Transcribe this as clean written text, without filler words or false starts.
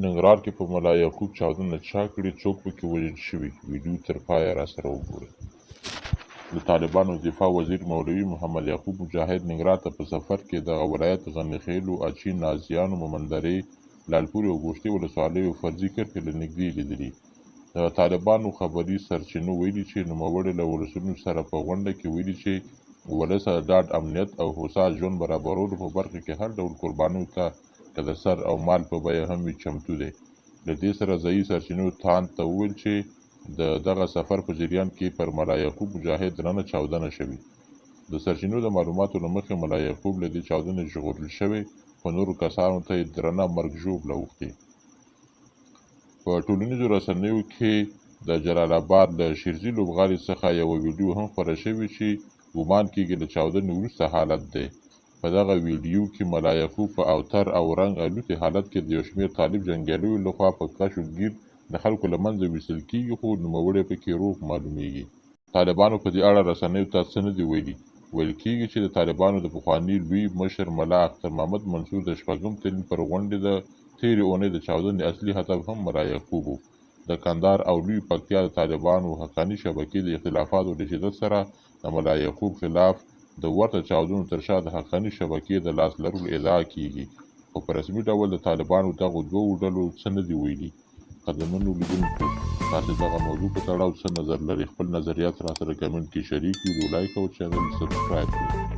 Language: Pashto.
ننګرهار کې په ملا یعقوب چاودنه چا کړې، څوک پکې وژل شوي؟ ویډیو تر پایه راسره وګورئ. د طالبانو دفاع وزیر مولوي محمد یعقوب مجاهد ننګرهار ته په سفر کې دغه ولایت غني خېلو، اچین، نازیانو، مومندرې، لالپورې او ګوشتې ولسوالیو فرضي کرښې له نږدې لیدلي. د طالبانو خبري سرچینو ویلي چې نوموړي له ولسونو سره په غونډه کې ویلي چې ولس ته د ډاډ، امنیت او هوسا ژوند برابرولو په برخه کې هر ډول قربانیو ته که د سر او مال په بیه هم وي چمتو دی. له دې سره ځايي سرچینو تاند ته وویل چې د دغه سفر په جریان کې پر ملا یعقوب مجاهد درنه چاودنه شوې. د سرچینو د معلوماتو له مخې ملا یعقوب له دې چاودنې ژغورل شوی، خو نورو کسانو ته یې درنه مرګ ژوبله اوښتې. په ټولنیزو رسنیو کې د جلال اباد له شیرزي لوبغالي څخه یوه ویډیو هم خپره شوې چې ګومان کېږي له چاودنې وروسته حالت دی. په دغه ویډیو کې ملا یعقوب په اوتر او رنګ الوتي حالت کې د یو شمېر طالب جنګیالیو لخوا په کش و ګیر د خلکو له منځه ویستل کېږي، خو نوموړی پکې روغ معلومېږي. طالبانو په دې اړه رسنیو ته څه نه دي ویلي. ویل کېږي چې د طالبانو د پخواني لوی مشر ملا اختر محمد منصور د شپږم تلین پر غونډې د تېرې اونۍ د چاودنې اصلي هدف هم ملا یعقوب و. د کندهار او لوی پکتیا د طالبانو حقاني شبکې د اختلافاتو له شدت سره د ملا یعقوب خلاف د ورته چاودنو تر شا د حقاني شبکې د لاس لرلو ادعا کېږي، خو په رسمي ډول د طالبانو دغو دوو ډلو څه نه دي ویلي. قدرمنو لیدونکو، تاسې دغه موضوع په تړاو څه نظر لرئ؟ خپل نظریات راسره کمنټ کې شریک کړئ، ویډیو لایک او چینل سبسکرایب کړئ.